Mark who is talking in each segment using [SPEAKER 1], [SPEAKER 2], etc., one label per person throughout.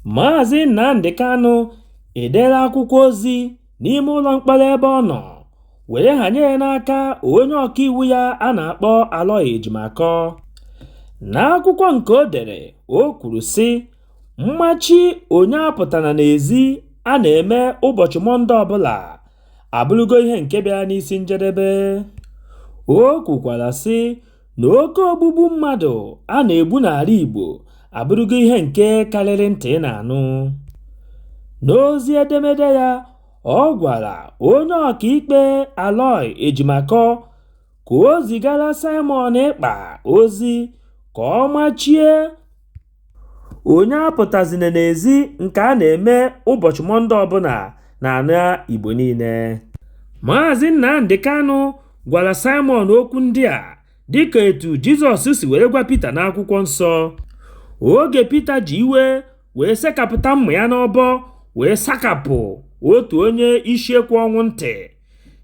[SPEAKER 1] Maazị Nnamdi Kanu edeela akwụkwọ ozi n'ime ụlọ mkpọrọ ebe ọ nọ were hanye ya n'aka onye ọkaiwu ya a na-akpọ Aloy Ejimakor. N'akwụkwọ nke o dere, o kwuru sị, mmachi onye apụtana n'ezi a na-eme ụbọchị Mọnde ọbụla abụrụgo ihe nke bịara n'isi njedebe. O kwukwara sị na oke ogbugbu mmadụ a na-egbu n'ala Igbo abụrụgo ihe nke karịrị ntị na-anụ. N'ozi edemede ya, ọ gwara onye ọkaikpe Aloy Ejimakor ka o zigara Simon Ekpa ozi ka ọ machie onye apụtazina n'ezi nke a na-eme ụbọchị Mọnde ọbụla n'ala Igbo niile. Maazị Nnamdi Kanu gwara Simon okwu ndị a dịka etu Jizọs si were gwa Pita n'akwụkwọ nsọ. Oge Pita ji iwe wee sekapụta mma ya n'ọbọ wee sakapụ otu onye isiekwu ọnwụ ntị,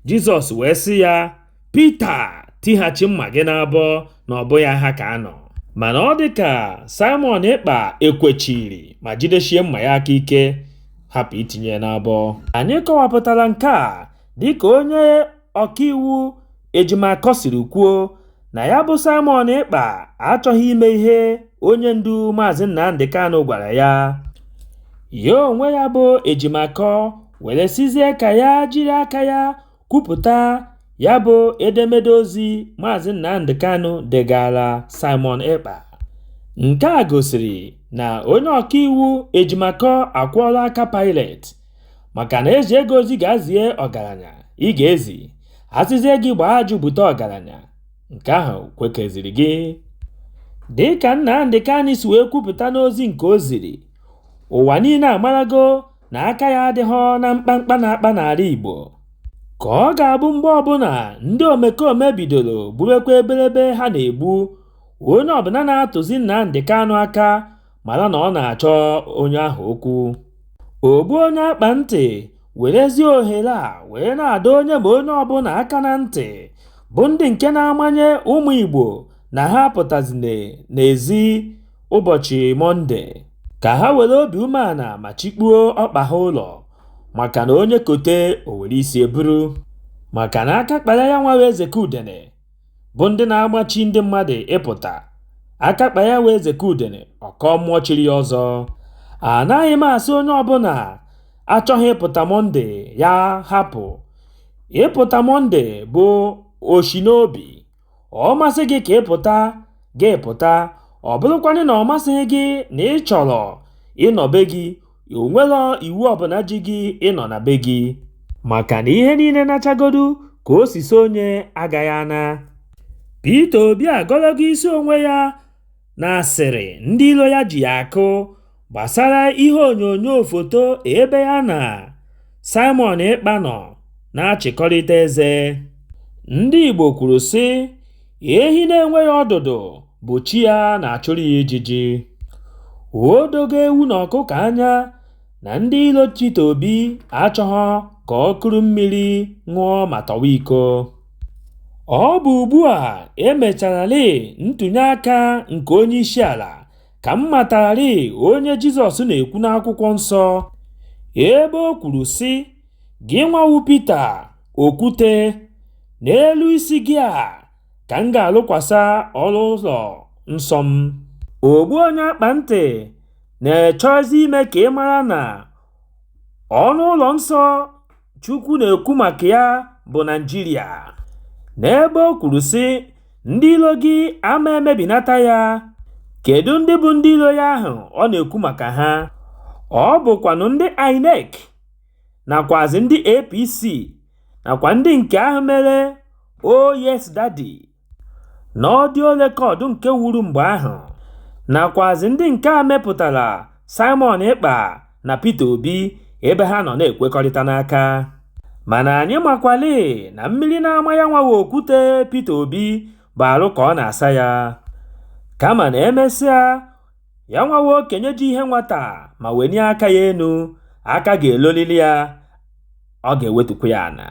[SPEAKER 1] Jizọs wee sị ya, Pita, tighachi mma gị n'abọ na ọ bụghị ha ka anọ. Mana ọ dị ka Simon Ekpa ekwechiri ma jidechie mma ya aka ike hapụ itinye ya n'abọ. Anyị kọwapụtara nke a dịka onye ọkaiwu Ejimakor siri kwuo na ya bụ Simon Ekpa achọghị ime ihe onye ndu Maazị Nnamdi Kanu gwara ya. Ya onwe ya bụ Ejimakor were sizie ka ya jiri aka ya kwupụta ya bụ edemede ozi Maazị Nnamdi Kanu degara Simon Ekpa. Nke a gosiri na onye ọkaiwu Ejimakor akwụọla aka Pilate, maka na eji ego ozi ga-azie ọgaranya ị ga-ezi, asịzie gị gbaa ajụ bute ọgaranya, nke ahụ kwekeziri gị. Dịka Nnamdi Kanu si wee kwupụta n'ozi nke o ziri, ụwa niile amarago na aka ya adịghọ na mkpamkpa na-akpa n'ala Igbo. Ka ọ ga-abụ mgbe ọbụla ndị omekome bidoro gbuwekwa ebelebe ha na-egbu, onye ọbụla na-atụzi Nnamdi Kanu aka mara na ọ na-achọ onye ahụ okwu. Ogbu onye akpa ntị werezie ohere a wee na-adọ onye ma onye ọbụla aka na ntị bụ ndị nke na-amanye ụmụ Igbo na ha apụtazine n'ezi ụbọchị Mọnde ka ha were obi umeala ma chikpuo ọkpa ha ụlọ, maka na onye kote o were isi eburu, maka na aka kpara ya nwa Ezeka Udene bụ ndị na-amachi ndị mmadụ ịpụta, aka kpara ya nwa Ezeka Udene ọkọ mmụọ chiri ya ọzọ. Anaghị m asị onye ọbụla achọghị ịpụta Mọnde ya hapụ. Ịpụta Mọnde bụ oshi n'obi. Ọ masị gị ka ịpụta, gị pụta. Ọ bụrụkwanụ na ọ masịghị gị na ị chọrọ ịnọ be gị, o nwero iwu ọbụla ji gị ịnọ na be gị, maka na ihe niile nachagodu ka o si so onye agaghị ana. Peter Obi agọlọgo isi onwe ya na asịrị ndị ilo ya ji ya akụ gbasara ihe onyonyo foto ebe ya na Simon Ekpa nọ na-achịkọrịta eze. Ndị Igbo kwuru sị, ehi na-enweghị ọdụdụ bụ chi ya na-achụrụ ya ijiji. O dogo ewu na ọkụkọ anya na ndị ilo Peter Obi achọghọ ka ọ kuru mmiri ṅụọ ma tọwa iko. Ọ bụ ugbu a emechararị ntụnye aka nke onye isi ala ka m matararị onye Jizọs na-ekwu n'akwụkwọ nsọ, ebe o kwuru sị, gị nwawu Pita okwute, n'elu isi gị a ka m ga-alụkwasa ọrụ ụlọ nsọ m. Ogbu onye akpa ntị na-echọzi ime ka ị mara na ọnụ ụlọ nsọ Chukwu na-ekwu maka ya bụ Naịjirịa, n'ebe o kwuru sị ndị ilo gị ama emebinata ya. Kedu ndị bụ ndị ilo ya ahụ ọ na-ekwu maka ha? Ọ bụkwanụ ndị INEC nakwazi ndị APC nakwa ndị nke ahụ mere Oh Yes Daddy na ọdio rekọdụ nke wuru mgbe ahụ, nakwazi ndị nke a mepụtara Simon Ekpa na Peter Obi ebe ha nọ na-ekwekọrịta n'aka. Mana anyị makwali na mmiri na-ama ya nwawa okwute Peter Obi bụ arụ ka ọ na-asa ya. Kama na emesịa ya nwawa okenye ji ihe nwata ma wenye aka ya enu, aka ga-elolili ya, ọ ga-ewetukwa ya ana.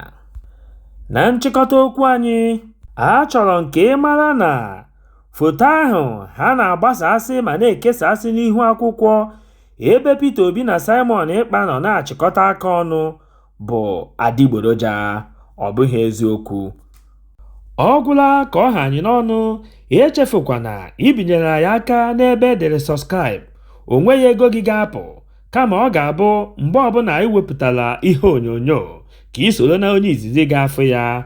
[SPEAKER 1] Na nchịkọta okwu anyị, achọrọ nke ị mara na foto ahụ ha na-agbasasị ma na-ekesasị n'ihu akwụkwọ ebe Peter Obi na Simon Ekpa nọ na-achịkọta aka ọnụ bụ adịgboroja, ọ bụghị eziokwu. Ọ gwụla ka ọ ha anyị n'ọnụ. Echefukwana ibinyere anyị aka n'ebe e dere subscribe. O nweghị ego gị ga-apụ, kama ọ ga-abụ mgbe ọbụla anyị wepụtara ihe onyonyo ka ị soro na onye izizi ga-afụ ya.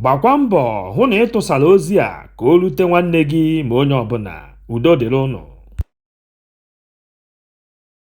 [SPEAKER 1] Gbakwa mbọ hụ na ị tụsara ozi a ka o rute nwanne gị ma onye ọbụla. Udo dịrị ụnụ.